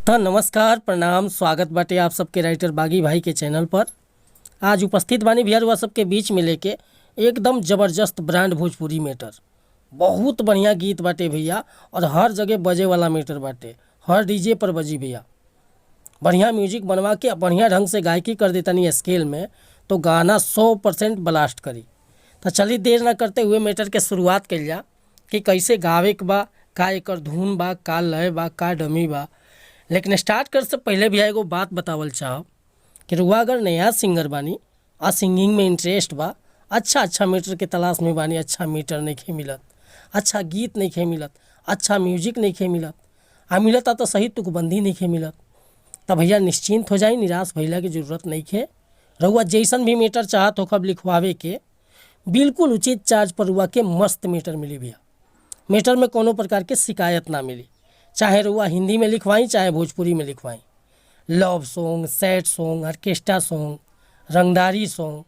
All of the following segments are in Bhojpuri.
त नमस्कार, प्रणाम, स्वागत बाटे आप सबके राइटर बागी भाई के चैनल पर। आज उपस्थित बानी भैया रुआ सबके बीच में लेके एकदम जबरदस्त ब्रांड भोजपुरी मैटर। बहुत बढ़िया गीत बाटे भैया और हर जगह बजे वाला मैटर बाटे, हर डीजे पर बजी भैया। बढ़िया म्यूजिक बनवा के बढ़िया ढंग से गायकी कर देतनी स्केल में तो गाना 100% ब्लास्ट करी। तो चलिए देर ना करते हुए मैटर के शुरुआत कइल जा कि कैसे गावे के बा, का एकर धुन बा, का लय बा, का डमी बा। लेकिन स्टार्ट करे से पहले भी एगो बात बतावल चाहब कि रुआ अगर नया सिंगर बानी आ सिंगिंग में इंटरेस्ट बा, अच्छा अच्छा मीटर के तलाश में बानी, अच्छा मीटर नइखे मिलत, अच्छा गीत नइखे मिलत, अच्छा म्यूजिक नइखे मिलत, आ मिलता तो सही तुकबंदी नइखे मिलत, त भैया निश्चिंत हो जाई, निराश भइला के जरूरत नइखे। रउआ जैसन भी मीटर चाहत होखब लिखवावे के, बिल्कुल उचित चार्ज पर रुआ के मस्त मीटर मिली भैया। मीटर में कोनो प्रकार के शिकायत ना मिली, चाहे रुआ हिंदी में लिखवाई चाहे भोजपुरी में लिखवाई। Love song, sad song, orchestra song, रंगदारी सॉन्ग,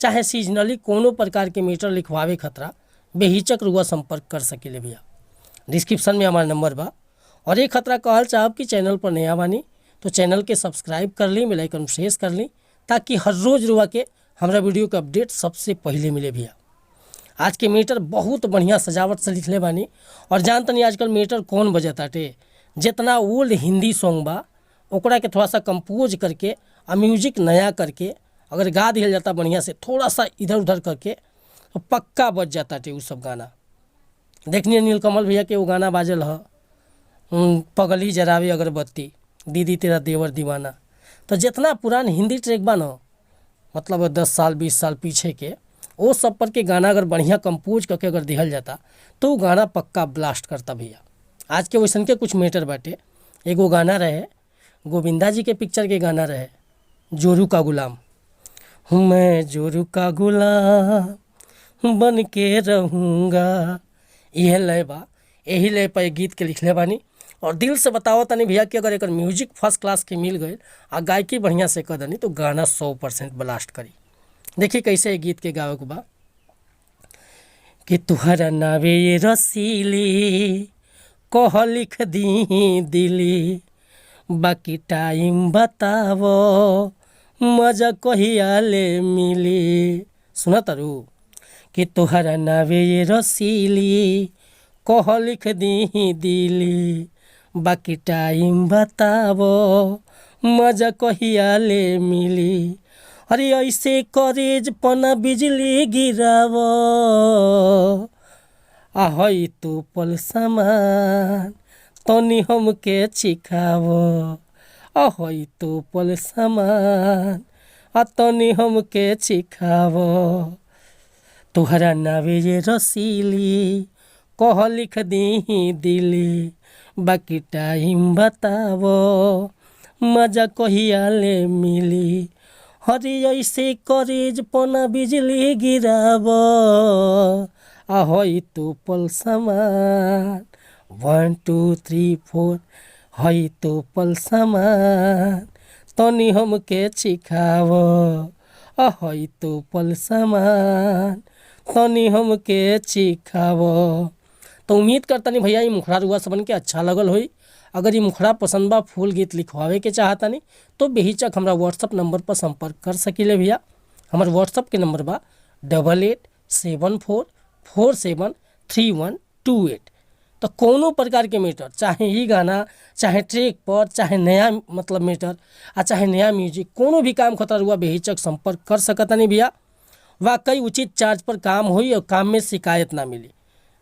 चाहे सीजनली कोनो प्रकार के मीटर लिखवावे खतरा बेहिचक रुआ संपर्क कर सकीले भैया। डिस्क्रिप्शन में हमारा नंबर बा। और एक खतरा कहल चाहब कि चैनल पर नया बानी तो चैनल के सब्सक्राइब कर ली, बेल आइकन प्रेस कर ली, ताकि हर रोज़ रुआ के हमरा वीडियो के अपडेट सबसे पहले मिले भैया। आज के मीटर बहुत बढ़िया सजावट से लिखले बानी। और जान तनी आजकल मीटर कौन बजताटे, जितना ओल्ड हिंदी सॉन्ग बा ओकरा के थोड़ा सा कंपोज करके आ म्यूजिक नया करके अगर गा दिहल जाता बढ़िया से, थोड़ा सा इधर उधर करके, तो पक्का बज जाता टे उ सब गाना। देखनी नीलकमल भैया के वो गाना बाजल ह, पगली जरावे अगरबत्ती, दीदी तेरा देवर दीवाना। तो जितना पुरान हिंदी ट्रैक बा न, मतलब 10 साल 20 साल पीछे के, वो सब पर के गाना अगर बढ़िया कंपोज करके अगर दिहल जाता तो वो गाना पक्का ब्लास्ट करता भैया। आज के वैसन के कुछ मैटर बाटे। एगो गाना रहे गोविंदा जी के पिक्चर के गाना रहे, जोरू का गुलाम, मैं जोरू का गुलाम बन के रहूँगा। यह लय बा, यही लय पर गीत के लिखले बानी। और दिल से बताओ तनी भैया कि अगर एकर म्यूजिक फर्स्ट क्लास के मिल गए आ गायकी बढ़िया से कर दनी तो गाना 100% ब्लास्ट करी। देखिए कैसे गीत के गावे के बा कि तुहरा नावे रसीली कह लिख दी दिली, बाकी टाइम बतावो मजा कहिया ले मिली। सुना तारू कि तुहरा नावे रसीली कह लिख दी दिली, बाकी टाइम बतावो मजा कहिया ले मिली। अरे ऐसे करेज पना बिजली गिरावो, आ हई तो पल सामान तनी हमके चिखावो, आ हई तो पल सामान आ तनी हमके चिखावो। तुहरा नावे ये रसीली कह लिख दी दिली, बाकी टाइम बतावो मजा कहिया ले मिली। हरी ऐसे करेज पना बिजली गिरावो, आ हई तो पल सामान 1 2 3 4, हई तो पल सामान तनी हमके चिखावो, आ हई तो पल सामान तनी हमके चिखावो। तो उम्मीद करतनी भैया ये मुखड़ा रुआ सबन के अच्छा लगल होई। अगर ये मुखड़ा पसंद बा, फूल गीत लिखवावे के चाहतनी तो बेहिचक हमरा व्हाट्सअप नंबर पर संपर्क कर सकीले भैया। हमार व्हाट्सअप के नंबर बा 8874 47 31 28। तो कोनो प्रकार के मीटर, चाहे ई गाना, चाहे ट्रैक पर, चाहे नया मतलब मीटर आ चाहे नया म्यूजिक, कोनो भी काम खतर हुआ बेहिचक संपर्क कर सकतनी भैया। वाकई उचित चार्ज पर काम होई और काम में शिकायत ना मिली।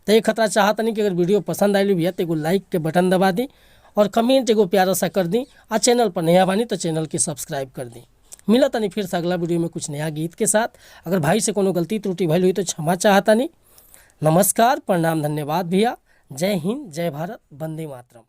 तो ये खतरा चाहतनी कि अगर वीडियो पसंद आयली भैया तो एगो लाइक के बटन दबा दी और कमेंट एगो प्यारा सा कर दी, आ चैनल पर नया बानी तो चैनल के सब्सक्राइब कर दी। मिला तनी फिर से अगला वीडियो में कुछ नया गीत के साथ। अगर भाई से कोनो गलती त्रुटि भइल हुई तो क्षमा चाहतनी। नमस्कार, प्रणाम, धन्यवाद भैया। जय हिंद, जय भारत, वंदे मातरम।